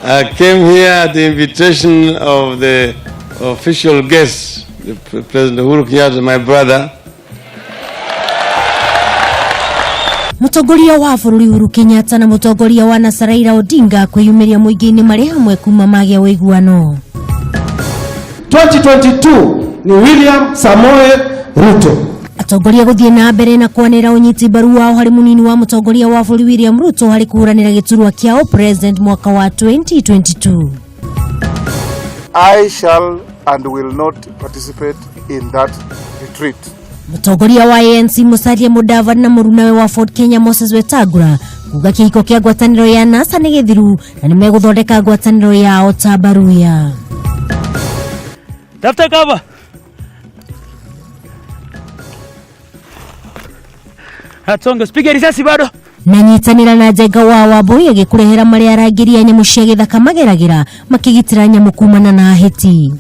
I came here at the invitation of the official guest, the President Uhuru Kenyatta, my brother. Mũtongoria wa bũrũri Uhuru Kenyatta na mũtongoria wa NASA Raila Odinga kwĩyumĩria mũingĩ-inĩ marĩ hamwe kuma magĩa ũiguano. 2022 ni William Samoe Ruto. Atongoria gũthiĩ na mbere na kwanĩrĩra ũnyiti mbaru wao harĩ mũnini wa mũtongoria wa bũrũri William Ruto harĩ kũhũranĩra gĩturwa kĩa ũpresident mwaka wa 2022. I shall and will not participate in that retreat. Mũtongoria wa ANC Musalia Mudavadi na mũrunawe wa Ford Kenya Moses Wetangula kuga kĩhiko kĩa ngwatanĩro ya NASA nĩ gĩthiru na nĩ megũthondeka ngwatanĩro yao ta Baruya. Tafuta cover. Atonge, usipige risasi bado. Na nyitanĩra na Njenga wa Wambũi agĩkũrehera marĩa arangĩri a nyamũ cia gĩthaka mageragĩra makĩgitĩra nyamũ kumana na ahĩti.